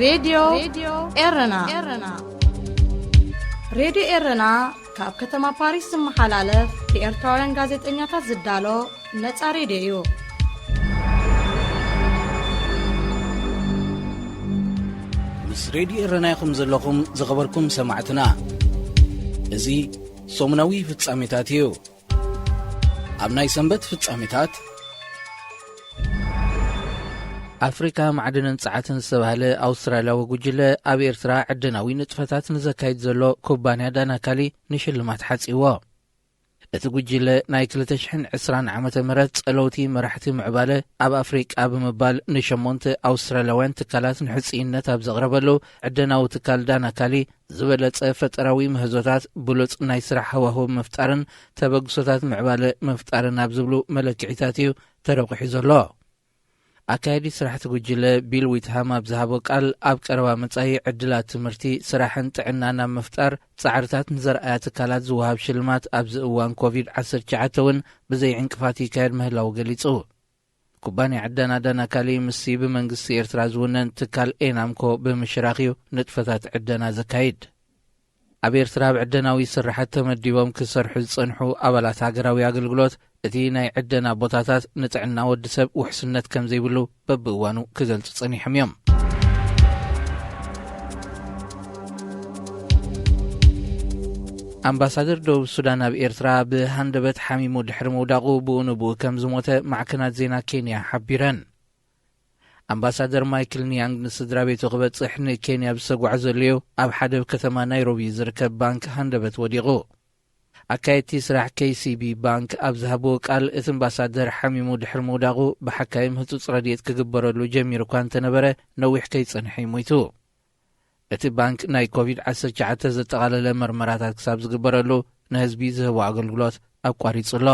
ሬድዮ ኤረና። ሬድዮ ኤረና ካብ ከተማ ፓሪስ ዝመሓላለፍ ብኤርትራውያን ጋዜጠኛታት ዝዳሎ ነጻ ሬድዮ እዩ። ምስ ሬድዮ ኤረና ኢኹም ዘለኹም ዝኸበርኩም ሰማዕትና። እዚ ሰሙናዊ ፍጻሜታት እዩ። ኣብ ናይ ሰንበት ፍጻሜታት፣ ኣፍሪካ ማዕድንን ጸዓትን ዝተባህለ ኣውስትራልያዊ ጉጅለ ኣብ ኤርትራ ዕደናዊ ንጥፈታት ንዘካይድ ዘሎ ኩባንያ ዳናካሊ ንሽልማት ሓጺዎ። እቲ ጉጅለ ናይ ክልተ ሽሕን ዕስራን ዓመተ ምህረት ጸለውቲ መራሕቲ ምዕባለ ኣብ ኣፍሪቃ ብምባል ንሸሞንተ ኣውስትራልያውያን ትካላት ንሕጽይነት ኣብ ዘቕረበሉ ዕደናዊ ትካል ዳናካሊ ዝበለጸ ፈጠራዊ ምህዞታት፣ ብሉጽ ናይ ስራሕ ሃዋህው ምፍጣርን ተበግሶታት ምዕባለ ምፍጣርን ኣብ ዝብሉ መለክዒታት እዩ ተረቑሑ ዘሎ። ኣካያዲ ስራሕቲ ጉጅለ ቢል ዊትሃም ኣብ ዝሃቦ ቃል፣ ኣብ ቀረባ መጻኢ ዕድላት ትምህርቲ፣ ስራሕን ጥዕናን ኣብ ምፍጣር ጻዕርታት ንዘርኣያ ትካላት ዝወሃብ ሽልማት ኣብዚ እዋን ኮቪድ ዓሰርተ ትሽዓተ እውን ብዘይ ዕንቅፋት ይካየድ ምህላው ገሊጹ። ኩባንያ ዕደና ዳናካሊ ምስቲ ብመንግስቲ ኤርትራ ዝውነን ትካል ኤናምኮ ብምሽራኽ እዩ ንጥፈታት ዕደና ዘካይድ። ኣብ ኤርትራ ኣብ ዕደናዊ ስራሓት ተመዲቦም ክሰርሑ ዝጸንሑ ኣባላት ሃገራዊ ኣገልግሎት፣ እቲ ናይ ዕደና ቦታታት ንጥዕና ወዲ ሰብ ውሕስነት ከም ዘይብሉ በብእዋኑ ክገልጹ ጸኒሖም እዮም። ኣምባሳደር ደቡብ ሱዳን ኣብ ኤርትራ ብሃንደበት ሓሚሙ ድሕሪ ምውዳቑ ብኡ ንብኡ ከም ዝሞተ ማዕከናት ዜና ኬንያ ሓቢረን። ኣምባሳደር ማይክል ኒያንግ ንስድራ ቤቱ ክበጽሕ ንኬንያ ብዝተጓዕዘሉ እዩ ኣብ ሓደ ከተማ ናይሮቢ ዝርከብ ባንክ ሃንደበት ወዲቑ። ኣካየድቲ ስራሕ ኬሲቢ ባንክ ኣብ ዝሃብዎ ቃል፣ እቲ ኣምባሳደር ሓሚሙ ድሕሪ ምውዳቑ ብሓካይም ህጹጽ ረድኤት ክግበረሉ ጀሚሩ እኳ እንተነበረ፣ ነዊሕ ከይጸንሐ እዩ ሞይቱ። እቲ ባንክ ናይ ኮቪድ ዓሰርተ ትሽዓተ ዘጠቓለለ መርመራታት ክሳብ ዝግበረሉ ንህዝቢ ዝህቦ ኣገልግሎት ኣቋሪጹ ኣሎ።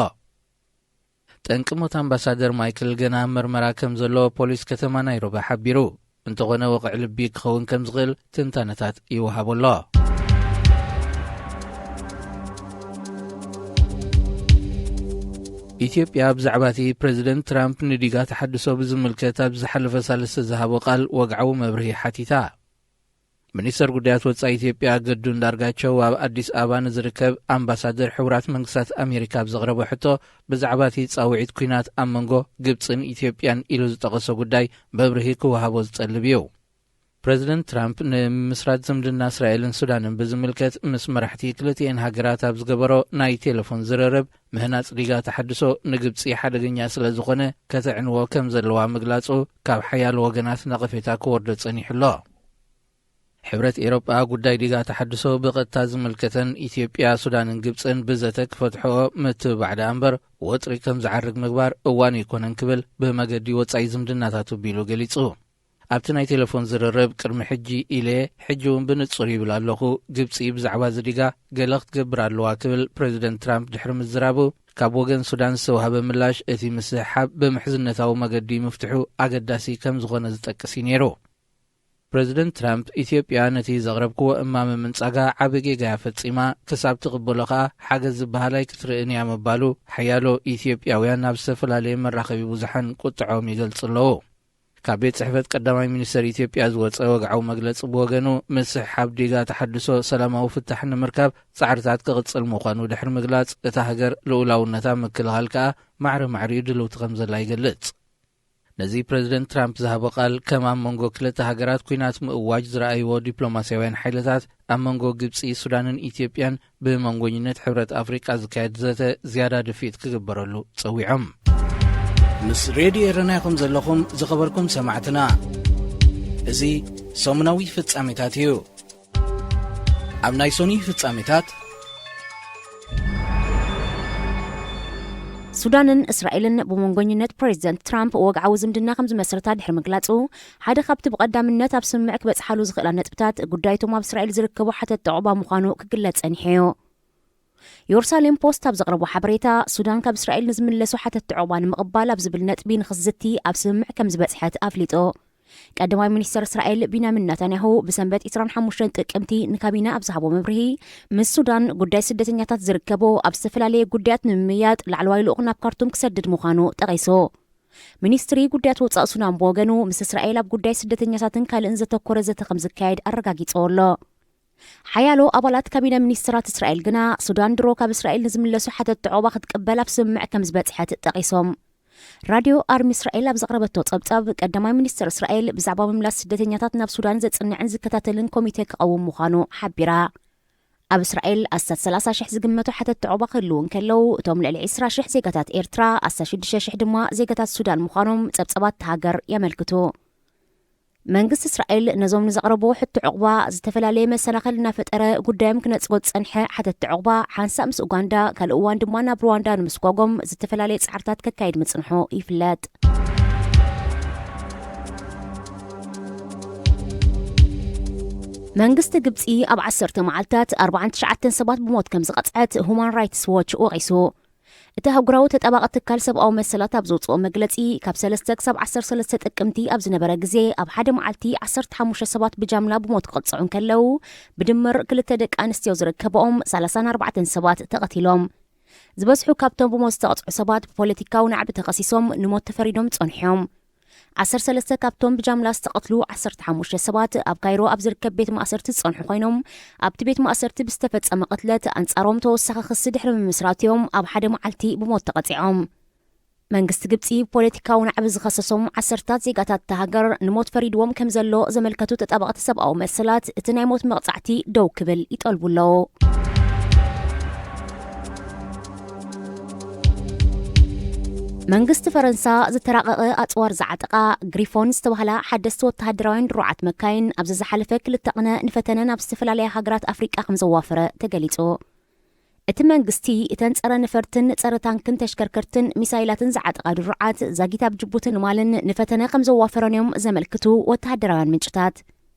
ጠንቂ ሞት ኣምባሳደር ማይክል ገና መርመራ ከም ዘሎ ፖሊስ ከተማ ናይሮቢ ሓቢሩ። እንተኾነ፣ ወቕዒ ልቢ ክኸውን ከም ዝኽእል ትንታነታት ይወሃቦ ኣሎ። ኢትዮጵያ ብዛዕባ እቲ ፕረዚደንት ትራምፕ ንዲጋ ተሓድሶ ብዝምልከት ኣብ ዝሓለፈ ሳልስቲ ዝሃቦ ቃል ወግዓዊ መብርሂ ሓቲታ። ሚኒስተር ጉዳያት ወጻኢ ኢትዮጵያ ገዱ እንዳርጋቸው ኣብ ኣዲስ ኣበባ ንዝርከብ ኣምባሳደር ሕቡራት መንግስታት ኣሜሪካ ኣብ ዘቕረቦ ሕቶ፣ ብዛዕባ እቲ ጻውዒት ኲናት ኣብ መንጎ ግብጽን ኢትዮጵያን ኢሉ ዝጠቐሶ ጉዳይ መብርሂ ክወሃቦ ዝጠልብ እዩ። ፕረዚደንት ትራምፕ ንምምስራት ዝምድና እስራኤልን ሱዳንን ብዝምልከት ምስ መራሕቲ ክልቲኤን ሃገራት ኣብ ዝገበሮ ናይ ቴሌፎን ዝርርብ፣ ምህናጽ ዲጋ ተሓድሶ ንግብጺ ሓደገኛ ስለ ዝኾነ ከተዕንዎ ከም ዘለዋ ምግላጹ ካብ ሓያሎ ወገናት ነቐፌታ ክወርዶ ጸኒሑ ኣሎ። ሕብረት ኤሮጳ ጉዳይ ዲጋ ተሓድሶ ብቐጥታ ዝምልከተን ኢትዮጵያ፣ ሱዳንን ግብጽን ብዘተ ክፈትሕኦ ምትብባዕ ደኣ እምበር ወጥሪ ከም ዝዓርግ ምግባር እዋኑ ኣይኮነን ክብል ብመገዲ ወጻኢ ዝምድናታት ኣቢሉ ገሊጹ። ኣብቲ ናይ ቴሌፎን ዝርርብ ቅድሚ ሕጂ ኢለ ሕጂ እውን ብንጹር ይብል ኣለኹ፣ ግብጺ ብዛዕባ እዚ ዲጋ ገለ ክትገብር ኣለዋ ክብል ፕረዚደንት ትራምፕ ድሕሪ ምዝራቡ፣ ካብ ወገን ሱዳን ዝተዋህበ ምላሽ እቲ ምስሕሓብ ብምሕዝነታዊ መገዲ ምፍትሑ ኣገዳሲ ከም ዝኾነ ዝጠቅስ እዩ ነይሩ። ፕረዚደንት ትራምፕ፣ ኢትዮጵያ ነቲ ዘቕረብክዎ እማመ ምንጻጋ ዓቢ ጌጋ እያ ፈጺማ፣ ክሳብ ትቕበሎ ከኣ ሓገዝ ዝበሃል ኣይክትርእን እያ ምባሉ፣ ሓያሎ ኢትዮጵያውያን ኣብ ዝተፈላለየ መራኸቢ ብዙሓን ቁጥዖም ይገልጹ ኣለዉ። ካብ ቤት ጽሕፈት ቀዳማይ ሚኒስተር ኢትዮጵያ ዝወጸ ወግዓዊ መግለጺ ብወገኑ፣ ምስሕሓብ ዲጋ ተሓድሶ ሰላማዊ ፍታሕ ንምርካብ ጻዕርታት ክቕጽል ምዃኑ ድሕሪ ምግላጽ፣ እታ ሃገር ልኡላውነታ ምክልኻል ከኣ ማዕረ ማዕሪኡ ድልውቲ ከም ዘላ ይገልጽ። ነዚ ፕረዚደንት ትራምፕ ዝሃቦ ቃል፣ ከም ኣብ መንጎ ክልተ ሃገራት ኲናት ምእዋጅ ዝረኣይዎ ዲፕሎማስያውያን ሓይልታት፣ ኣብ መንጎ ግብጺ፣ ሱዳንን ኢትዮጵያን ብመንጎኝነት ሕብረት ኣፍሪቃ ዝካየድ ዘተ ዝያዳ ድፍኢት ክግበረሉ ጸዊዖም። ምስ ሬድዮ ኤረና ኢኹም ዘለኹም ዝኸበርኩም ሰማዕትና። እዚ ሰሙናዊ ፍጻሜታት እዩ። ኣብ ናይ ሶኒ ፍጻሜታት፣ ሱዳንን እስራኤልን ብመንጎኝነት ፕሬዚደንት ትራምፕ ወግዓዊ ዝምድና ከም ዝመስረታ ድሕሪ ምግላጹ፣ ሓደ ካብቲ ብቐዳምነት ኣብ ስምምዕ ክበጽሓሉ ዝኽእላ ነጥብታት፣ ጉዳይቶም ኣብ እስራኤል ዝርከቡ ሓተትቲ ዑቕባ ምዃኑ ክግለጽ ጸኒሑ እዩ። የሩሳሌም ፖስት ኣብ ዘቕረቦ ሓበሬታ፣ ሱዳን ካብ እስራኤል ንዝምለሱ ሓተትቲ ዑቕባ ንምቕባል ኣብ ዝብል ነጥቢ ንኽትዝቲ ኣብ ስምምዕ ከም ዝበጽሐት ኣፍሊጡ። ቀዳማይ ሚኒስተር እስራኤል ቢንያሚን ናታንያሁ ብሰንበት ዕስራን ሓሙሽተን ጥቅምቲ ንካቢነ ኣብ ዝሃቦ መብርሂ፣ ምስ ሱዳን ጉዳይ ስደተኛታት ዝርከቦ ኣብ ዝተፈላለየ ጉዳያት ንምምይያጥ ላዕለዋይ ልኡኽ ናብ ካርቱም ክሰድድ ምዃኑ ጠቒሱ። ሚኒስትሪ ጉዳያት ወጻኢ ሱዳን ብወገኑ፣ ምስ እስራኤል ኣብ ጉዳይ ስደተኛታትን ካልእን ዘተኮረ ዘተ ከም ዝካየድ ኣረጋጊጽዎ ኣሎ። ሓያሎ ኣባላት ካቢነ ሚኒስትራት እስራኤል ግና፣ ሱዳን ድሮ ካብ እስራኤል ንዝምለሱ ሓተት ዑቕባ ክትቅበል ኣብ ስምምዕ ከም ዝበጽሐት ጠቒሶም። ራድዮ ኣርሚ እስራኤል ኣብ ዘቕረበቶ ጸብጻብ፣ ቀዳማይ ሚኒስትር እስራኤል ብዛዕባ ምምላስ ስደተኛታት ናብ ሱዳን ዘጽንዕን ዝከታተልን ኮሚቴ ክቐውም ምዃኑ ሓቢራ። ኣብ እስራኤል ኣስታት ሰላሳ ሽሕ ዝግመቱ ሓተት ዑቕባ ክህልዉ እንከለዉ፣ እቶም ልዕሊ ዕስራ ሽሕ ዜጋታት ኤርትራ፣ ኣስታት ሽዱሽተ ሽሕ ድማ ዜጋታት ሱዳን ምዃኖም ጸብጻባት እታ ሃገር የመልክቱ። መንግስቲ እስራኤል ነዞም ንዘቕረብዎ ሕቶ ዑቕባ ዝተፈላለየ መሰናኽል እናፈጠረ ጉዳዮም ክነጽጎ ዝጸንሐ ሓተትቲ ዑቕባ፣ ሓንሳእ ምስ ኡጋንዳ፣ ካልእ እዋን ድማ ናብ ሩዋንዳ ንምስጓጎም ዝተፈላለየ ጻዕርታት ከካይድ ምጽንሑ ይፍለጥ። መንግስቲ ግብጺ ኣብ ዓሰርተ መዓልታት ኣርባዓን ትሽዓተን ሰባት ብሞት ከም ዝቐጽዐት ሁማን ራይትስ ዎች ወቒሱ። እቲ ኣህጉራዊ ተጣባቒ ትካል ሰብኣዊ መሰላት ኣብ ዘውጽኦ መግለጺ፣ ካብ ሰለስተ ክሳብ ዓሰርተ ሰለስተ ጥቅምቲ ኣብ ዝነበረ ግዜ፣ ኣብ ሓደ መዓልቲ ዓሰርተ ሓሙሽተ ሰባት ብጃምላ ብሞት ክቕጽዑ እንከለዉ፣ ብድምር ክልተ ደቂ ኣንስትዮ ዝርከብኦም ሰላሳን ኣርባዕተን ሰባት ተቐቲሎም። ዝበዝሑ ካብቶም ብሞት ዝተቐጽዑ ሰባት ብፖለቲካዊ ናዕቢ ተኸሲሶም ንሞት ተፈሪዶም ጸንሖም። ዓሰርተ ሰለስተ ካብቶም ብጃምላ ዝተቐትሉ ዓሰርተ ሓሙሽተ ሰባት ኣብ ካይሮ ኣብ ዝርከብ ቤት ማእሰርቲ ዝጸንሑ ኮይኖም፣ ኣብቲ ቤት ማእሰርቲ ብዝተፈጸመ ቅትለት ኣንጻሮም ተወሳኺ ክሲ ድሕሪ ምምስራት'ዮም ኣብ ሓደ መዓልቲ ብሞት ተቐጺዖም። መንግስቲ ግብጺ ብፖለቲካዊ ናዕቢ ዝኸሰሶም ዓሰርታት ዜጋታት እታ ሃገር ንሞት ፈሪድዎም ከም ዘሎ ዘመልከቱ ተጣበቕቲ ሰብኣዊ መሰላት፣ እቲ ናይ ሞት መቕጻዕቲ ደው ክብል ይጠልቡ ኣለዉ። መንግስቲ ፈረንሳ ዝተራቐቐ ኣጽዋር ዝዓጠቓ ግሪፎን ዝተባህላ ሓደስቲ ወተሃደራውያን ድሩዓት መካይን፣ ኣብዚ ዝሓለፈ ክልተ ቅነ ንፈተነ ናብ ዝተፈላለያ ሃገራት ኣፍሪቃ ከም ዘዋፈረ ተገሊጹ። እቲ መንግስቲ፣ እተን ጸረ ነፈርትን ጸረ ታንክን ተሽከርከርትን ሚሳይላትን ዝዓጠቓ ድሩዓት ዛጊት ኣብ ጅቡትን ማልን ንፈተነ ከም ዘዋፈረን እዮም ዘመልክቱ ወተሃደራውያን ምንጭታት።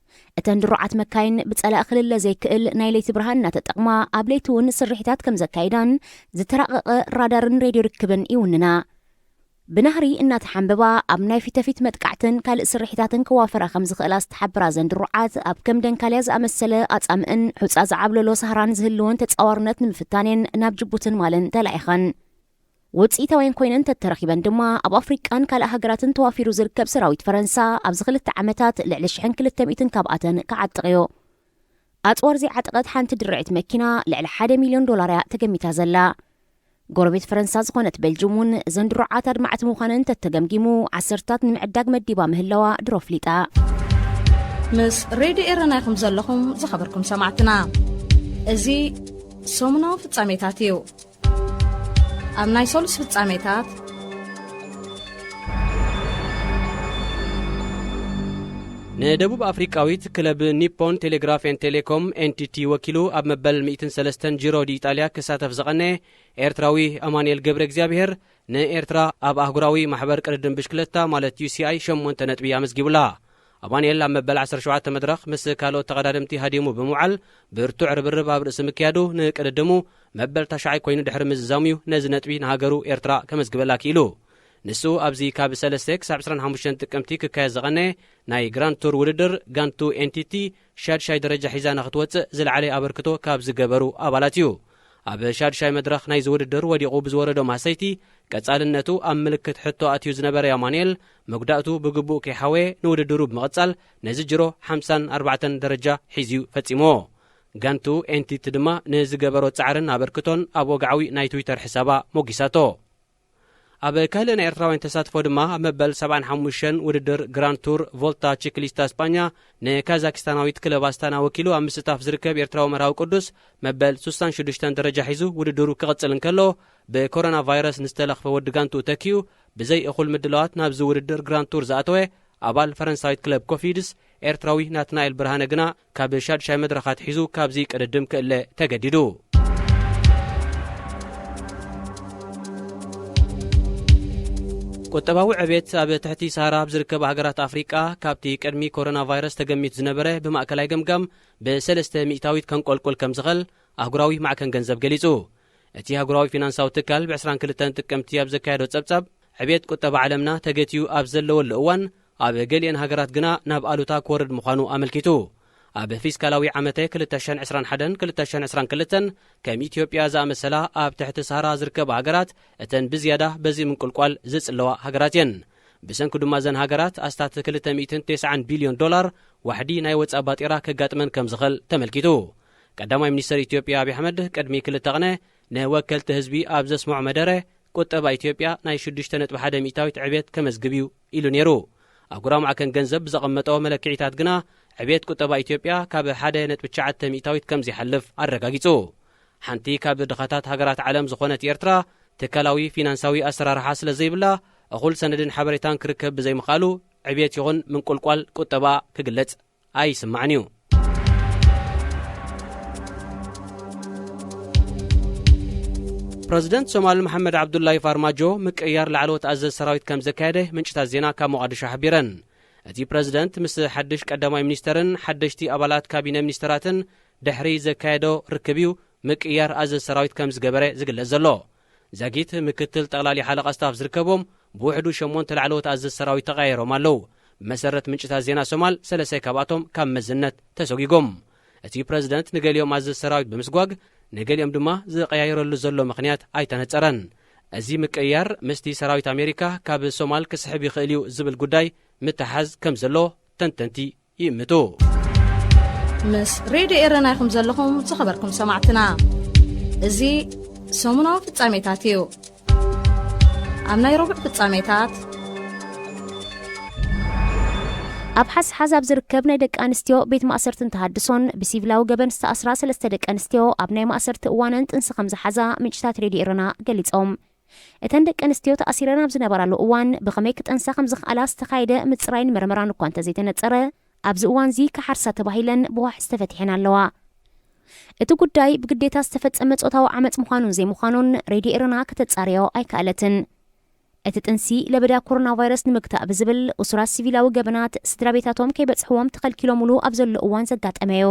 እተን ድሩዓት መካይን ብጸላኢ ክልለ ዘይክእል ናይ ለይቲ ብርሃን እናተጠቕማ፣ ኣብ ለይቲ እውን ስርሒታት ከም ዘካይዳን ዝተራቐቐ ራዳርን ሬድዮ ርክብን ይውንና። ብናህሪ እናተሓንበባ፣ ኣብ ናይ ፊተፊት መጥቃዕትን ካልእ ስርሒታትን ክዋፈራ ከም ዝኽእላ ዝተሓበራ እዘን ድሩዓት፣ ኣብ ከም ደንካልያ ዝኣመሰለ ኣጻምእን ሑጻ ዝዓብለሎ ሳህራን ዝህልወን ተጻዋርነት ንምፍታን እየን ናብ ጅቡትን ማልን ተላኢኸን። ውጽኢታውያን ኮይነን ተተረኺበን ድማ፣ ኣብ ኣፍሪቃን ካልእ ሃገራትን ተዋፊሩ ዝርከብ ሰራዊት ፈረንሳ፣ ኣብዚ ክልተ ዓመታት ልዕሊ ሽሕን ክልተ ሚእትን ካብኣተን ክዓጥቕ እዩ። ኣጽዋር ዘይዓጠቐት ሓንቲ ድርዒት መኪና ልዕሊ ሓደ ሚልዮን ዶላር እያ ተገሚታ ዘላ። ጎረቤት ፈረንሳ ዝኾነት ቤልጅም እውን እዘን ድሩዓት ኣድማዕቲ ምዃነን እንተተገምጊሙ፣ ዓሰርታት ንምዕዳግ መዲባ ምህላዋ ድሮ ኣፍሊጣ። ምስ ሬድዮ ኤረና ኢኹም ዘለኹም ዝኸበርኩም ሰማዕትና። እዚ ሰሙናዊ ፍጻሜታት እዩ። ኣብ ናይ ሰሉስ ፍጻሜታት፣ ንደቡብ ኣፍሪቃዊት ክለብ ኒፖን ቴሌግራፍ ኤን ቴሌኮም ኤንቲቲ ወኪሉ ኣብ መበል ሚእትን ሰለስተን ጂሮ ዲ ኢጣልያ ክሳተፍ ዝቐነየ ኤርትራዊ ኣማኑኤል ገብረ እግዚኣብሔር፣ ንኤርትራ ኣብ ኣህጉራዊ ማሕበር ቅድድም ብሽክለታ ማለት ዩ ሲ ኣይ ሸሞንተ ነጥቢ ኣመዝጊቡላ። ኣማኑኤል ኣብ መበል ዓሰርተ ሸውዓተ መድረኽ ምስ ካልኦት ተቐዳደምቲ ሃዲሙ ብምውዓል፣ ብርቱዕ ርብርብ ኣብ ርእሲ ምክያዱ፣ ንቅድድሙ መበል ታሽዓይ ኮይኑ ድሕሪ ምዝዛሙ እዩ ነዚ ነጥቢ ንሃገሩ ኤርትራ ከመዝግበላ ክኢሉ። ንሱ ኣብዚ ካብ ሰለስተ ክሳብ ዕስራን ሓሙሽተን ጥቅምቲ ክካየድ ዝቐነየ ናይ ግራንድ ቱር ውድድር፣ ጋንቱ ኤንቲቲ ሻድሻይ ደረጃ ሒዛ ንኽትወጽእ ዝለዓለ ኣበርክቶ ካብ ዝገበሩ ኣባላት እዩ። ኣብ ሻድሻይ መድረኽ ናይዚ ውድድር ወዲቑ ብዝወረዶ ማህሰይቲ፣ ቀጻልነቱ ኣብ ምልክት ሕቶ ኣትዩ ዝነበረ ኣማኑኤል፣ መጉዳእቱ ብግቡእ ከይሓወየ ንውድድሩ ብምቕጻል፣ ነዚ ጅሮ ሓምሳን ኣርባዕተን ደረጃ ሒዙ ፈጺምዎ። ጋንቱ ኤንቲቲ ድማ ንዝገበሮ ጻዕርን ኣበርክቶን ኣብ ወግዓዊ ናይ ትዊተር ሕሳባ ሞጊሳቶ። ኣብ ካልእ ናይ ኤርትራውያን ተሳትፎ ድማ፣ ኣብ መበል ሰብዓን ሓሙሽተን ውድድር ግራንድ ቱር ቮልታ ቺክሊስታ ስጳኛ፣ ንካዛኪስታናዊት ክለብ ኣስታና ወኪሉ ኣብ ምስታፍ ዝርከብ ኤርትራዊ መርሃዊ ቅዱስ፣ መበል ስሳን ሽዱሽተን ደረጃ ሒዙ ውድድሩ ክቕጽል እንከሎ፣ ብኮሮና ቫይረስ ንዝተለኽፈ ወዲ ጋንቱ ተኪኡ፣ ብዘይ እኹል ምድላዋት ናብዚ ውድድር ግራንድ ቱር ዝኣተወ ኣባል ፈረንሳዊት ክለብ ኮፊድስ ኤርትራዊ ናትናኤል ብርሃነ ግና፣ ካብ ሻድሻይ መድረኻት ሒዙ ካብዚ ቅድድም ክእለ ተገዲዱ። ቁጠባዊ ዕቤት ኣብ ትሕቲ ሰሃራ ኣብ ዝርከባ ሃገራት ኣፍሪቃ፣ ካብቲ ቅድሚ ኮሮና ቫይረስ ተገሚቱ ዝነበረ ብማእከላይ ገምጋም ብሰለስተ ሚእታዊት ከንቆልቁል ከም ዝኽእል ኣህጉራዊ ማዕከን ገንዘብ ገሊጹ። እቲ ኣህጉራዊ ፊናንሳዊ ትካል ብዕስራን ክልተን ጥቅምቲ ኣብ ዘካየዶ ጸብጻብ፣ ዕቤት ቁጠባ ዓለምና ተገትዩ ኣብ ዘለወሉ እዋን፣ ኣብ ገሊአን ሃገራት ግና ናብ ኣሉታ ክወርድ ምዃኑ ኣመልኪቱ። ኣብ ፊስካላዊ ዓመተ ክልተ ሽሕን ዕስራን ሓደን ክልተ ሽሕን ዕስራን ክልተን ከም ኢትዮጵያ ዝኣመሰላ ኣብ ትሕቲ ሰሃራ ዝርከባ ሃገራት እተን ብዝያዳ በዚ ምንቁልቋል ዝጽለዋ ሃገራት እየን። ብሰንኩ ድማ እዘን ሃገራት ኣስታት ክልተ ሚእትን ተስዓን ቢልዮን ዶላር ዋሕዲ ናይ ወጻኢ ባጤራ ከጋጥመን ከም ዝኽእል ተመልኪቱ። ቀዳማይ ሚኒስተር ኢትዮጵያ ኣብይ ኣሕመድ ቅድሚ ክልተ ቕነ ንወከልቲ ህዝቢ ኣብ ዘስምዖ መደረ፣ ቁጠባ ኢትዮጵያ ናይ ሽዱሽተ ነጥቢ ሓደ ሚእታዊት ዕብየት ከመዝግብ እዩ ኢሉ ነይሩ። ኣጉራ ማዕከን ገንዘብ ብዘቐመጦ መለክዒታት ግና ዕብየት ቁጠባ ኢትዮጵያ ካብ ሓደ ነጥቢ ትሽዓተ ሚእታዊት ከም ዘይሓልፍ ኣረጋጊጹ። ሓንቲ ካብ ድኻታት ሃገራት ዓለም ዝኾነት ኤርትራ ትካላዊ ፊናንሳዊ ኣሰራርሓ ስለ ዘይብላ፣ እኹል ሰነድን ሓበሬታን ክርከብ ብዘይምኽኣሉ ዕብየት ይኹን ምንቁልቋል ቁጠባ ክግለጽ ኣይስማዕን እዩ። ፕረዚደንት ሶማል መሓመድ ዓብዱላይ ፋርማጆ ምቅይያር ላዕለዎት ኣዘዝ ሰራዊት ከም ዘካየደ ምንጭታት ዜና ካብ ሞቓዲሾ ሓቢረን። እቲ ፕረዚደንት ምስ ሓድሽ ቀዳማይ ሚኒስተርን ሓደሽቲ ኣባላት ካቢነ ሚኒስተራትን ድሕሪ ዘካየዶ ርክብ እዩ ምቅይያር ኣዘዝ ሰራዊት ከም ዝገበረ ዝግለጽ ዘሎ። ዛጊት ምክትል ጠቕላሊ ሓለቓ ስታፍ ዝርከቦም ብውሕዱ ሸሞንተ ላዕለዎት ኣዘዝ ሰራዊት ተቐያይሮም ኣለዉ። ብመሰረት ምንጭታት ዜና ሶማል፣ ሰለስተ ካብኣቶም ካብ መዝነት ተሰጒጎም። እቲ ፕረዚደንት ንገሊኦም ኣዘዝ ሰራዊት ብምስጓግ፣ ንገሊኦም ድማ ዝቐያየረሉ ዘሎ ምኽንያት ኣይተነጸረን። እዚ ምቅይያር ምስቲ ሰራዊት ኣሜሪካ ካብ ሶማል ክስሕብ ይኽእል እዩ ዝብል ጉዳይ ምትሓዝ ከም ዘሎ ተንተንቲ ይእምቱ። ምስ ሬድዮ ኤረና ኢኹም ዘለኹም ዝኸበርኩም ሰማዕትና። እዚ ሰሙናዊ ፍጻሜታት እዩ። ኣብ ናይ ረቡዕ ፍጻሜታት፣ ኣብ ሓዝሓዝ ኣብ ዝርከብ ናይ ደቂ ኣንስትዮ ቤት ማእሰርትን ተሃድሶን ብሲቪላዊ ገበን ዝተኣስራ ሰለስተ ደቂ ኣንስትዮ ኣብ ናይ ማእሰርቲ እዋነን ጥንሲ ከም ዝሓዛ ምንጭታት ሬድዮ ኤረና ገሊጾም። እተን ደቂ ኣንስትዮ ተኣሲረን ኣብ ዝነበራሉ እዋን ብኸመይ ክጠንሳ ከም ዝኽኣላ ዝተኻየደ ምጽራይን መርመራን እኳ እንተዘይተነጸረ፣ ኣብዚ እዋንዚ ክሓርሳ ተባሂለን ብዋሕስ ተፈቲሐን ኣለዋ። እቲ ጉዳይ ብግዴታ ዝተፈጸመ ጾታዊ ዓመጽ ምዃኑን ዘይምዃኑን ሬድዮ ኤረና ከተጻርዮ ኣይከኣለትን። እቲ ጥንሲ ለበዳ ኮሮና ቫይረስ ንምግታእ ብዝብል እሱራት ሲቪላዊ ገበናት ስድራ ቤታቶም ከይበጽሕዎም ተኸልኪሎምሉ ኣብ ዘሎ እዋን ዘጋጠመ እዩ።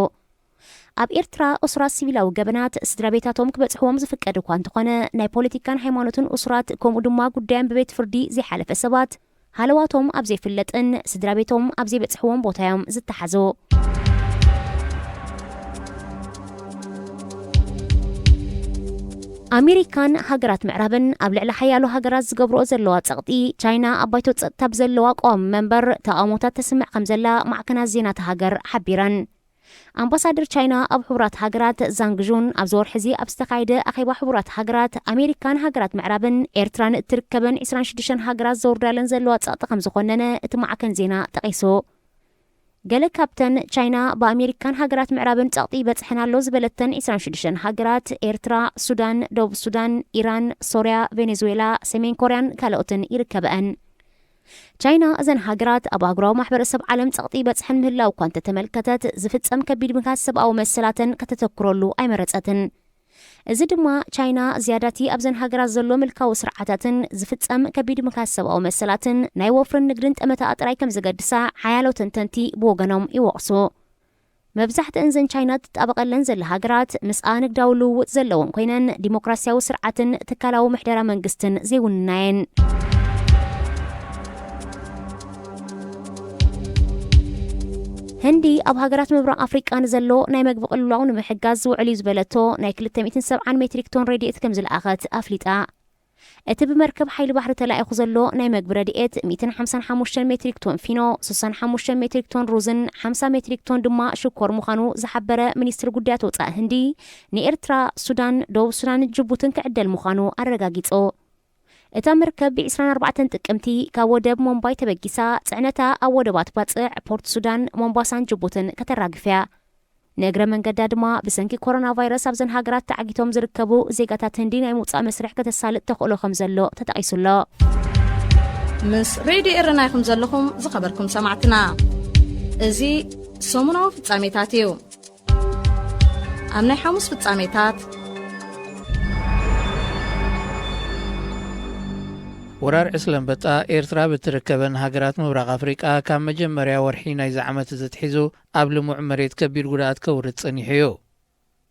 ኣብ ኤርትራ እሱራት ሲቪላዊ ገበናት ስድራ ቤታቶም ክበጽሕዎም ዝፍቀድ እኳ እንተኾነ፣ ናይ ፖለቲካን ሃይማኖትን እሱራት ከምኡ ድማ ጉዳዮም ብቤት ፍርዲ ዘይሓለፈ ሰባት ሃለዋቶም ኣብ ዘይፍለጥን ስድራ ቤቶም ኣብ ዘይበጽሕዎም ቦታ እዮም ዝተሓዙ። ኣሜሪካን ሃገራት ምዕራብን ኣብ ልዕሊ ሓያሎ ሃገራት ዝገብርኦ ዘለዋ ጸቕጢ፣ ቻይና ኣብ ባይቶ ጸጥታ ብዘለዋ ቀዋሚ መንበር ተቓውሞታት ተስምዕ ከም ዘላ ማዕከናት ዜና እታ ሃገር ሓቢረን። ኣምባሳደር ቻይና ኣብ ሕቡራት ሃገራት ዛንግ ጁን ኣብዚ ወርሒ እዚ ኣብ ዝተኻየደ ኣኼባ ሕቡራት ሃገራት፣ ኣሜሪካን ሃገራት ምዕራብን ኤርትራን እትርከበን ዕስራን ሽዱሽተን ሃገራት ዘውርዳለን ዘለዋ ጸቕጢ ከም ዝኾነነ እቲ ማዕከን ዜና ጠቒሱ። ገለ ካብተን ቻይና ብኣሜሪካን ሃገራት ምዕራብን ጸቕጢ ይበጽሐን ኣሎ ዝበለተን ዕስራን ሽዱሽተን ሃገራት፣ ኤርትራ፣ ሱዳን፣ ደቡብ ሱዳን፣ ኢራን፣ ሶርያ፣ ቬኔዙዌላ፣ ሰሜን ኮርያን ካልኦትን ይርከበአን። ቻይና እዘን ሃገራት ኣብ ኣህጉራዊ ማሕበረሰብ ዓለም ጸቕጢ ይበጽሐን ምህላው እኳ እንተተመልከተት፣ ዝፍጸም ከቢድ ምግሃስ ሰብኣዊ መሰላተን ከተተኩረሉ ኣይመረጸትን። እዚ ድማ ቻይና ዝያዳቲ ኣብዘን ሃገራት ዘሎ ምልካዊ ስርዓታትን ዝፍጸም ከቢድ ምግሃስ ሰብኣዊ መሰላትን ናይ ወፍርን ንግድን ጠመታኣ ጥራይ ከም ዘገድሳ ሓያሎ ተንተንቲ ብወገኖም ይወቕሱ። መብዛሕትአን ዘን ቻይና ትጣበቐለን ዘላ ሃገራት ምስኣ ንግዳዊ ልውውጥ ዘለወን ኮይነን፣ ዲሞክራሲያዊ ስርዓትን ትካላዊ ምሕደራ መንግስትን ዘይውንና እየን። ህንዲ ኣብ ሃገራት ምብራቕ ኣፍሪቃ ንዘሎ ናይ መግቢ ቅልውላው ንምሕጋዝ ዝውዕል እዩ ዝበለቶ ናይ ክልተ ሚእትን ሰብዓን ሜትሪክ ቶን ረድኤት ከም ዝለኣኸት ኣፍሊጣ። እቲ ብመርከብ ሓይሊ ባሕሪ ተላኢኹ ዘሎ ናይ መግቢ ረድኤት ሚእትን ሓምሳን ሓሙሽተን ሜትሪክ ቶን ፊኖ፣ ስሳን ሓሙሽተን ሜትሪክ ቶን ሩዝን ሓምሳ ሜትሪክ ቶን ድማ ሽኮር ምዃኑ ዝሓበረ ሚኒስትሪ ጉዳያት ወጻኢ ህንዲ፣ ንኤርትራ፣ ሱዳን፣ ደቡብ ሱዳንን ጅቡትን ክዕደል ምዃኑ ኣረጋጊጹ። እታ መርከብ ብ ዕስራን ኣርባዕተን ጥቅምቲ ካብ ወደብ ሞምባይ ተበጊሳ፣ ጽዕነታ ኣብ ወደባት ባጽዕ፣ ፖርት ሱዳን፣ ሞምባሳን ጅቡትን ከተራግፍ እያ። ንእግረ መንገዳ ድማ ብሰንኪ ኮሮና ቫይረስ ኣብዘን ሃገራት ተዓጊቶም ዝርከቡ ዜጋታት ህንዲ ናይ ምውጻእ መስርሕ ከተሳልጥ ተኽእሎ ከም ዘሎ ተጠቒሱ ኣሎ። ምስ ሬድዮ ኤረና ኢኹም ዘለኹም ዝኸበርኩም ሰማዕትና። እዚ ሰሙናዊ ፍጻሜታት እዩ። ኣብ ናይ ሓሙስ ፍጻሜታት፣ ወራር ዕስለ ኣንበጣ ኤርትራ ብትርከበን ሃገራት ምብራቕ ኣፍሪቃ ካብ መጀመርያ ወርሒ ናይዚ ዓመት እዚ ኣትሒዙ ኣብ ልሙዕ መሬት ከቢድ ጉድኣት ከውርድ ጸኒሑ እዩ።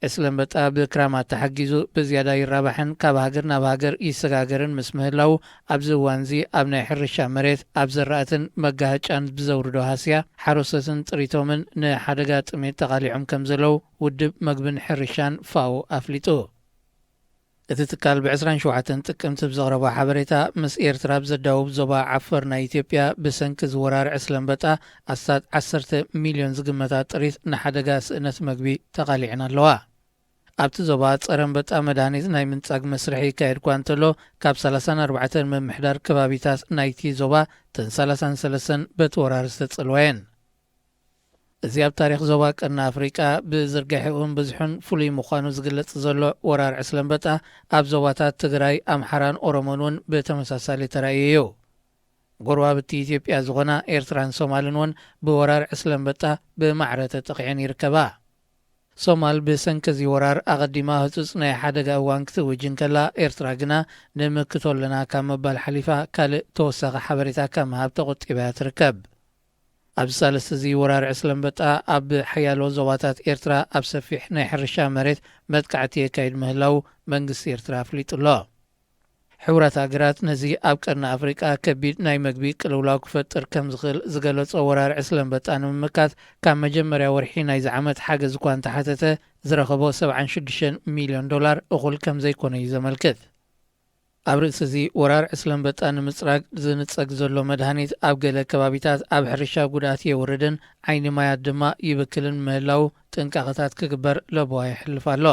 ዕስለ ኣንበጣ ብክራማት ተሓጊዙ ብዝያዳ ይራባሕን ካብ ሃገር ናብ ሃገር ይሰጋገርን ምስ ምህላዉ፣ ኣብዚ እዋንዚ ኣብ ናይ ሕርሻ መሬት፣ ኣብ ዘራእትን መጋህጫን ብዘውርዶ ሃስያ፣ ሓረስቶትን ጥሪቶምን ንሓደጋ ጥሜት ተቓሊዖም ከም ዘለዉ ውድብ መግብን ሕርሻን ፋኦ ኣፍሊጡ። እቲ ትካል ብ ዕስራን ሸውዓተን ጥቅምቲ ብዘቕረቦ ሓበሬታ፣ ምስ ኤርትራ ኣብ ዘዳውብ ዞባ ዓፈር ናይ ኢትዮጵያ ብሰንኪ ዝወራር ዕስለ ኣንበጣ ኣስታት ዓሰርተ ሚልዮን ዝግመታ ጥሪት ንሓደጋ ስእነት መግቢ ተቓሊዐን ኣለዋ። ኣብቲ ዞባ ጸረ ኣንበጣ መድሃኒት ናይ ምንጻግ መስርሕ ይካየድ እኳ እንተሎ፣ ካብ ሰላሳን ኣርባዕተን ምምሕዳር ከባቢታት ናይቲ ዞባ፣ እተን ሰላሳን ሰለስተን በቲ ወራር ዝተጸልዋ እየን። እዚ ኣብ ታሪኽ ዞባ ቀርኒ ኣፍሪቃ ብዝርግሐኡን ብዝሑን ፍሉይ ምዃኑ ዝግለጽ ዘሎ ወራር ዕስለ ኣንበጣ፣ ኣብ ዞባታት ትግራይ፣ ኣምሓራን ኦሮሞን እውን ብተመሳሳሊ ተራእዩ እዩ። ጎረባብቲ ኢትዮጵያ ዝኾና ኤርትራን ሶማልን እውን ብወራር ዕስለ ኣንበጣ ብማዕረ ተጠቒዐን ይርከባ። ሶማል ብሰንኪ እዚ ወራር ኣቐዲማ ህጹጽ ናይ ሓደጋ እዋን ክትእውጅ እንከላ፣ ኤርትራ ግና ንምክቶ ኣለና ካብ ምባል ሓሊፋ ካልእ ተወሳኺ ሓበሬታ ካብ ምሃብ ተቖጢባ እያ ትርከብ። ኣብዚ ሳልስቲ እዚ ወራር ዕስለ ኣንበጣ ኣብ ሓያሎ ዞባታት ኤርትራ ኣብ ሰፊሕ ናይ ሕርሻ መሬት መጥቃዕቲ የካይድ ምህላዉ መንግስቲ ኤርትራ ኣፍሊጡ ኣሎ። ሕቡራት ሃገራት ነዚ ኣብ ቀርኒ ኣፍሪቃ ከቢድ ናይ መግቢ ቅልውላው ክፈጥር ከም ዝኽእል ዝገለጾ ወራር ዕስለ ኣንበጣ ንምምካት፣ ካብ መጀመርያ ወርሒ ናይዚ ዓመት ሓገዝ እኳ እንተሓተተ፣ ዝረኸቦ ሰብዓን ሽዱሽተን ሚልዮን ዶላር እኹል ከም ዘይኮነ እዩ ዘመልክት። ኣብ ርእሲ እዚ፣ ወራር ዕስለ ኣንበጣ ንምጽራግ ዝንጸግ ዘሎ መድሃኒት ኣብ ገለ ከባቢታት ኣብ ሕርሻ ጉድኣት የውርድን ዓይኒ ማያት ድማ ይብክልን ምህላዉ ጥንቃቐታት ክግበር ለበዋ የሕልፍ ኣሎ።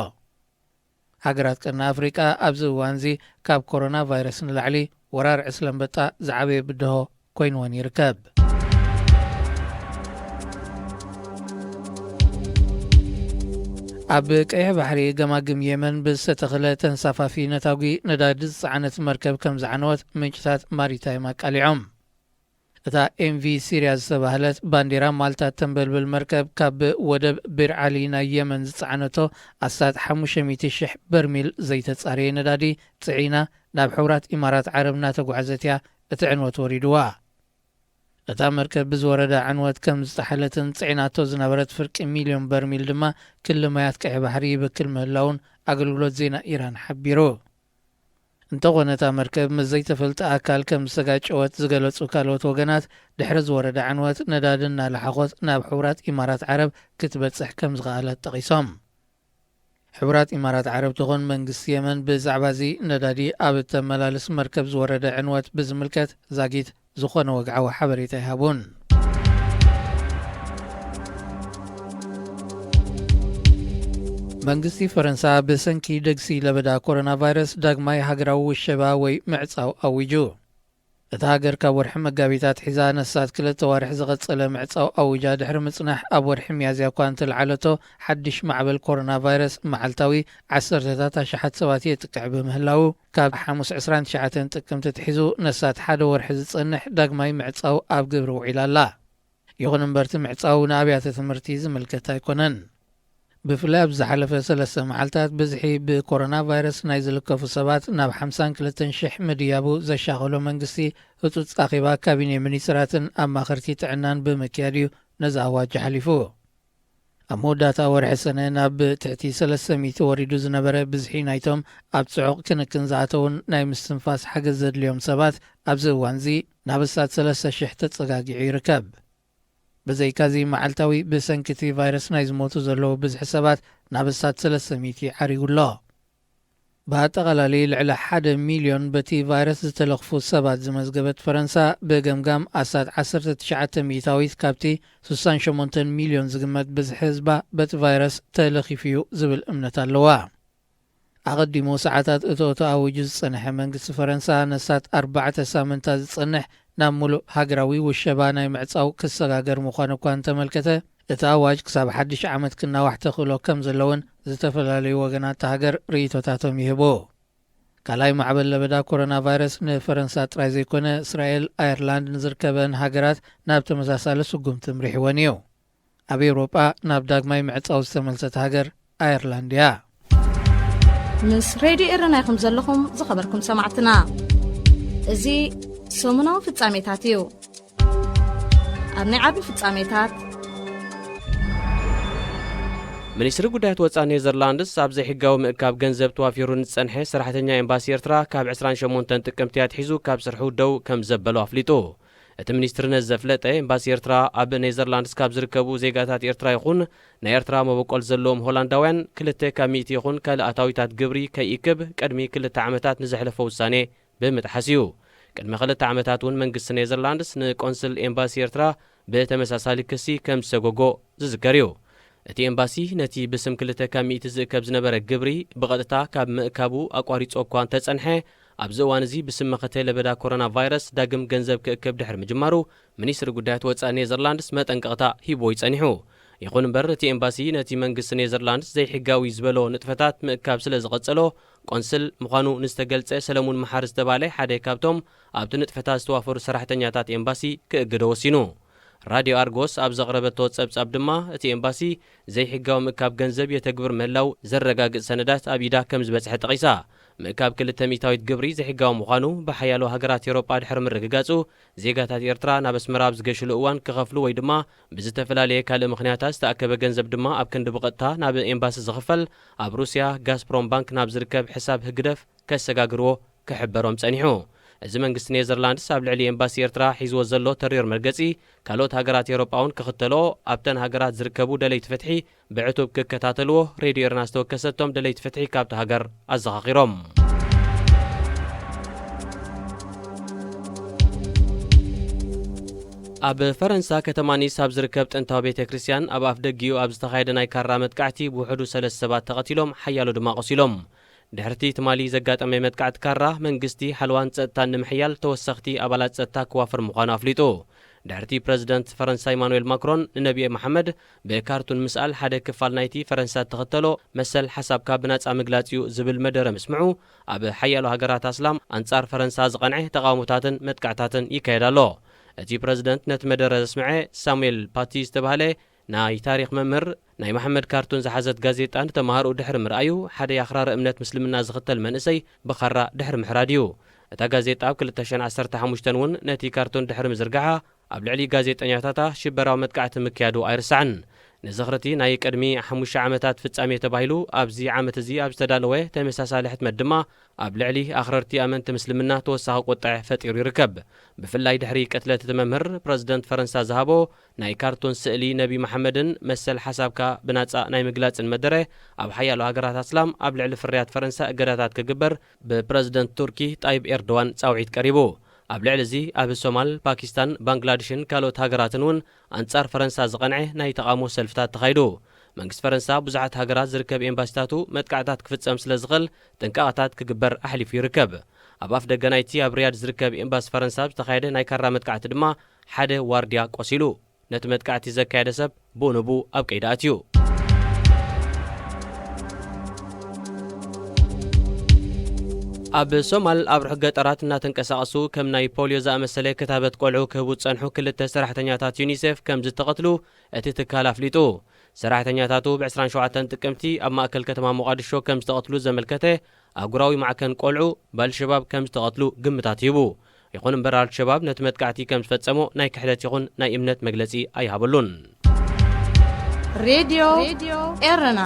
ሃገራት ቀርኒ ኣፍሪቃ ኣብዚ እዋንዚ ካብ ኮሮና ቫይረስ ንላዕሊ ወራር ዕስለ ኣንበጣ ዝዓበየ ብድሆ ኮይንወን ይርከብ። ኣብ ቀይሕ ባሕሪ ገማግም የመን ብዝተተኽለ ተንሳፋፊ ነታጒ ነዳዲ ዝጸዓነት መርከብ ከም ዝዓነወት ምንጭታት ማሪታይም ኣቃሊዖም። እታ ኤምቪ ሲርያ ዝተባህለት ባንዴራ ማልታ ተንበልብል መርከብ ካብ ወደብ ቢር ዓሊ ናይ የመን ዝጸዓነቶ ኣስታት ሓሙሽተ ሚእቲ ሽሕ በርሚል ዘይተጻረየ ነዳዲ ጽዒና ናብ ሕቡራት ኢማራት ዓረብ እናተጓዕዘት እያ እቲ ዕንወት ወሪድዋ። እታ መርከብ ብዝወረዳ ዕንወት ከም ዝጠሓለትን ጽዒናቶ ዝነበረት ፍርቂ ሚልዮን በርሚል ድማ ክሊ ማያት ቀይሕ ባሕሪ ይብክል ምህላዉን ኣገልግሎት ዜና ኢራን ሓቢሩ። እንተኾነ እታ መርከብ ምስ ዘይተፈልጠ ኣካል ከም ዝተጋጨወት ዝገለጹ ካልኦት ወገናት፣ ድሕሪ ዝወረደ ዕንወት ነዳዲ እናለሓኾት ናብ ሕቡራት ኢማራት ዓረብ ክትበጽሕ ከም ዝኸኣለት ጠቒሶም። ሕቡራት ኢማራት ዓረብ ትኹን መንግስቲ የመን ብዛዕባ እዚ ነዳዲ ኣብ እተመላልስ መርከብ ዝወረደ ዕንወት ብዝምልከት ዛጊት ዝኾነ ወግዓዊ ሓበሬታ ኣይሃቡን። መንግስቲ ፈረንሳ ብሰንኪ ደግሲ ለበዳ ኮሮና ቫይረስ ዳግማይ ሃገራዊ ውሸባ ወይ ምዕጻው ኣዊጁ። እታ ሃገር ካብ ወርሒ መጋቢት ኣትሒዛ ነሳት ክልተ ዋርሕ ዝቐጸለ ምዕጻው ኣዊጃ ድሕሪ ምጽናሕ፣ ኣብ ወርሒ ሚያዝያ እኳ እንተለዓለቶ፣ ሓድሽ ማዕበል ኮሮና ቫይረስ መዓልታዊ ዓሰርተታት ኣሽሓት ሰባት የጥቅዕ ብምህላዉ፣ ካብ ሓሙስ ዕስራን ትሽዓተን ጥቅምቲ ኣትሒዙ ነሳት ሓደ ወርሒ ዝጸንሕ ዳግማይ ምዕጻው ኣብ ግብሪ ውዒላ ኣላ። ይኹን እምበር፣ እቲ ምዕጻው ንኣብያተ ትምህርቲ ዝምልከት ኣይኮነን። ብፍላይ ኣብ ዝሓለፈ ሰለስተ መዓልታት፣ ብዝሒ ብኮሮና ቫይረስ ናይ ዝልከፉ ሰባት ናብ ሓምሳን ክልተን ሽሕ ምድያቡ ዘሻቐሎ መንግስቲ፣ ህጹጽ ኣኼባ ካቢኔ ሚኒስትራትን ኣማኸርቲ ጥዕናን ብምክያድ እዩ ነዚ ኣዋጅ ሓሊፉ። ኣብ መወዳእታ ወርሒ ሰነ፣ ናብ ትሕቲ ሰለስተ ሚእቲ ወሪዱ ዝነበረ ብዝሒ ናይቶም ኣብ ጽዑቕ ክንክን ዝኣተዉን ናይ ምስትንፋስ ሓገዝ ዘድልዮም ሰባት፣ ኣብዚ እዋንዚ ናብ ኣስታት ሰለስተ ሽሕ ተጸጋጊዑ ይርከብ። ብዘይካዚ፣ መዓልታዊ ብሰንኪ እቲ ቫይረስ ናይ ዝሞቱ ዘለዉ ብዝሒ ሰባት ናብ ኣስታት ሰለስተ ሚእቲ ዓሪጉ ኣሎ። ብኣጠቓላሊ፣ ልዕሊ ሓደ ሚልዮን በቲ ቫይረስ ዝተለኽፉ ሰባት ዝመዝገበት ፈረንሳ፣ ብገምጋም ኣስታት ዓሰርተ ትሽዓተ ሚእታዊት ካብቲ ስሳን ሸሞንተን ሚልዮን ዝግመት ብዝሒ ህዝባ በቲ ቫይረስ ተለኺፉ እዩ ዝብል እምነት ኣለዋ። ኣቐዲሙ ሰዓታት እቶቶ ኣዊጁ ዝጸንሐ መንግስቲ ፈረንሳ፣ ነሳት ኣርባዕተ ሳምንታት ዝጸንሕ ናብ ሙሉእ ሃገራዊ ውሸባ ናይ ምዕጻው ክሰጋገር ምዃኑ እኳ እንተመልከተ፣ እቲ ኣዋጅ ክሳብ ሓድሽ ዓመት ክናዋሕ ተኽእሎ ከም ዘለውን ዝተፈላለዩ ወገናት እታ ሃገር ርእይቶታቶም ይህቡ። ካልኣይ ማዕበል ለበዳ ኮሮና ቫይረስ ንፈረንሳ ጥራይ ዘይኮነ፣ እስራኤል፣ ኣየርላንድ ንዝርከበን ሃገራት ናብ ተመሳሳሊ ስጉምቲ ምሪሕወን እዩ። ኣብ ኤውሮጳ ናብ ዳግማይ ምዕጻው ዝተመልሰት ሃገር ኣየርላንድ እያ። ምስ ሬድዮ ኤረና ኢኹም ዘለኹም ዝኸበርኩም ሰማዕትና። እዚ ሰሙናዊ ፍጻሜታት እዩ። ኣብ ናይ ዓቢ ፍጻሜታት፣ ሚኒስትሪ ጉዳያት ወጻኢ ኔዘርላንድስ ኣብ ዘይሕጋዊ ምእካብ ገንዘብ ተዋፊሩ ንዝጸንሐ ሰራሕተኛ ኤምባሲ ኤርትራ ካብ ዕስራን ሸሞንተን ጥቅምቲ ኣትሒዙ ካብ ስርሑ ደው ከም ዘበሎ ኣፍሊጡ። እቲ ሚኒስትሪ ነዚ ዘፍለጠ፣ ኤምባሲ ኤርትራ ኣብ ኔዘርላንድስ ካብ ዝርከቡ ዜጋታት ኤርትራ ይኹን ናይ ኤርትራ መበቆል ዘለዎም ሆላንዳውያን ክልተ ካብ ሚእቲ ይኹን ካልእ ኣታዊታት ግብሪ ከይእክብ ቅድሚ ክልተ ዓመታት ንዘሕለፎ ውሳኔ ብምጥሓስ እዩ። ቅድሚ ክልተ ዓመታት እውን መንግስቲ ኔዘርላንድስ ንቆንስል ኤምባሲ ኤርትራ ብተመሳሳሊ ክሲ ከም ዝሰጎጎ ዝዝከር እዩ። እቲ ኤምባሲ ነቲ ብስም ክልተ ካብ ሚእቲ ዝእከብ ዝነበረ ግብሪ ብቐጥታ ካብ ምእካቡ ኣቋሪጹ እኳ እንተጸንሐ፣ ኣብዚ እዋን እዚ ብስም መኸተ ለበዳ ኮሮና ቫይረስ ዳግም ገንዘብ ክእክብ ድሕሪ ምጅማሩ ሚኒስትሪ ጉዳያት ወጻኢ ኔዘርላንድስ መጠንቀቕታ ሂብዎ ይጸኒሑ። ይኹን እምበር እቲ ኤምባሲ ነቲ መንግስቲ ኔዘርላንድስ ዘይሕጋዊ ዝበሎ ንጥፈታት ምእካብ ስለ ዝቐጸሎ ቆንስል ምዃኑ ንዝተገልጸ ሰለሙን መሓሪ ዝተባህለ ሓደ ካብቶም ኣብቲ ንጥፈታት ዝተዋፈሩ ሰራሕተኛታት ኤምባሲ ክእግዶ ወሲኑ። ራድዮ ኣርጎስ ኣብ ዘቕረበቶ ጸብጻብ ድማ እቲ ኤምባሲ ዘይሕጋዊ ምእካብ ገንዘብ የተግብር ምህላው ዘረጋግጽ ሰነዳት ኣብ ኢዳ ከም ዝበጽሐ ጠቒሳ። ምእካብ ክልተ ሚእታዊት ግብሪ ዘይሕጋዊ ምዃኑ ብሓያሎ ሃገራት ኤውሮጳ ድሕሪ ምርግጋጹ ዜጋታት ኤርትራ ናብ ኣስመራ ኣብ ዝገሽሉ እዋን ክኸፍሉ ወይ ድማ ብዝተፈላለየ ካልእ ምኽንያታት ዝተኣከበ ገንዘብ ድማ ኣብ ክንዲ ብቐጥታ ናብ ኤምባሲ ዝኽፈል ኣብ ሩስያ ጋስፕሮም ባንክ ናብ ዝርከብ ሕሳብ ህግደፍ ከሰጋግርዎ ክሕበሮም ጸኒሑ። እዚ መንግስቲ ኔዘርላንድስ ኣብ ልዕሊ ኤምባሲ ኤርትራ ሒዝዎ ዘሎ ተሪር መርገጺ ካልኦት ሃገራት ኤውሮጳ እውን ክኽተልኦ ኣብተን ሃገራት ዝርከቡ ደለይቲ ፍትሒ ብዕቱብ ክከታተልዎ ሬድዮ ኤርና ዝተወከሰቶም ደለይቲ ፍትሒ ካብቲ ሃገር ኣዘኻኺሮም። ኣብ ፈረንሳ ከተማ ኒስ ኣብ ዝርከብ ጥንታዊ ቤተ ክርስቲያን ኣብ ኣፍ ደጊኡ ኣብ ዝተኻየደ ናይ ካራ መጥቃዕቲ ብውሕዱ ሰለስተ ሰባት ተቐቲሎም ሓያሎ ድማ ቆሲሎም። ድሕርቲ ትማሊ ዘጋጠመ መጥቃዕቲ ካራ መንግስቲ ሓለዋን ጸጥታን ንምሕያል ተወሰኽቲ ኣባላት ጸጥታ ክዋፍር ምዃኑ ኣፍሊጡ። ድሕርቲ ፕረዚደንት ፈረንሳ ኢማኑኤል ማክሮን ንነቢየ መሓመድ ብካርቱን ምስኣል ሓደ ክፋል ናይቲ ፈረንሳ እተኸተሎ መሰል ሓሳብካ ብናጻ ምግላጽ እዩ ዝብል መደረ ምስምዑ ኣብ ሓያሎ ሃገራት ኣስላም ኣንጻር ፈረንሳ ዝቐንዐ ተቓውሞታትን መጥቃዕታትን ይካየድ ኣሎ። እቲ ፕረዚደንት ነቲ መደረ ዘስምዐ ሳሙኤል ፓቲ ዝተባህለ ናይ ታሪኽ መምህር ናይ መሓመድ ካርቱን ዝሓዘት ጋዜጣ ንተምሃርኡ ድሕሪ ምርኣዩ ሓደ ኣኽራሪ እምነት ምስልምና ዝኽተል መንእሰይ ብኻራ ድሕሪ ምሕራድ እዩ። እታ ጋዜጣ ኣብ ክልተ ሽሕን ዓሰርተ ሓሙሽተን እውን ነቲ ካርቱን ድሕሪ ምዝርጋሓ ኣብ ልዕሊ ጋዜጠኛታታ ሽበራዊ መጥቃዕቲ ምክያዱ ኣይርሳዕን። ንዝኽርቲ ናይ ቅድሚ ሓሙሽተ ዓመታት ፍጻሜ ተባሂሉ ኣብዚ ዓመት እዚ ኣብ ዝተዳለወ ተመሳሳሊ ሕትመት ድማ ኣብ ልዕሊ ኣኽረርቲ ኣመንቲ ምስልምና ተወሳኺ ቁጥዐ ፈጢሩ ይርከብ። ብፍላይ ድሕሪ ቅትለት እቲ መምህር ፕረዚደንት ፈረንሳ ዝሃቦ ናይ ካርቱን ስእሊ ነቢ መሓመድን መሰል ሓሳብካ ብናጻ ናይ ምግላጽን መደረ ኣብ ሓያሎ ሃገራት ኣስላም ኣብ ልዕሊ ፍርያት ፈረንሳ እገዳታት ክግበር ብፕረዚደንት ቱርኪ ጣይብ ኤርዶዋን ጻውዒት ቀሪቡ። ኣብ ልዕሊ እዚ ኣብ ሶማል፣ ፓኪስታን፣ ባንግላድሽን ካልኦት ሃገራትን እውን ኣንጻር ፈረንሳ ዝቐንዐ ናይ ተቓውሞ ሰልፍታት ተኻይዱ። መንግስቲ ፈረንሳ ብዙሓት ሃገራት ዝርከብ ኤምባሲታቱ መጥቃዕታት ክፍጸም ስለ ዝኽእል ጥንቃቐታት ክግበር ኣሕሊፉ ይርከብ። ኣብ ኣፍ ደገ ናይቲ ኣብ ሪያድ ዝርከብ ኤምባሲ ፈረንሳ ኣብ ዝተኻየደ ናይ ካራ መጥቃዕቲ ድማ ሓደ ዋርድያ ቆሲሉ። ነቲ መጥቃዕቲ ዘካየደ ሰብ ብኡንብኡ ኣብ ቀይዲ ኣትዩ። ኣብ ሶማል ኣብ ርሑቕ ገጠራት እናተንቀሳቐሱ ከም ናይ ፖልዮ ዝኣመሰለ ክታበት ቆልዑ ክህቡ ዝጸንሑ ክልተ ሰራሕተኛታት ዩኒሴፍ ከም ዝተቐትሉ እቲ ትካል ኣፍሊጡ። ሰራሕተኛታቱ ብ ዕስራን ሸውዓተን ጥቅምቲ ኣብ ማእከል ከተማ ሞቓዲሾ ከም ዝተቐትሉ ዘመልከተ ኣህጉራዊ ማዕከን ቆልዑ ብኣልሸባብ ከም ዝተቐትሉ ግምታት ሂቡ። ይኹን እምበር ኣልሸባብ ነቲ መጥቃዕቲ ከም ዝፈጸሞ ናይ ክሕደት ይኹን ናይ እምነት መግለጺ ኣይሃበሉን። ሬድዮ ኤረና።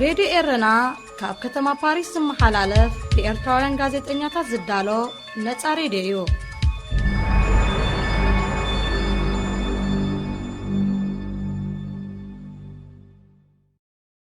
ሬድዮ ኤረና ካብ ከተማ ፓሪስ ዝመሓላለፍ ብኤርትራውያን ጋዜጠኛታት ዝዳሎ ነጻ ሬድዮ እዩ።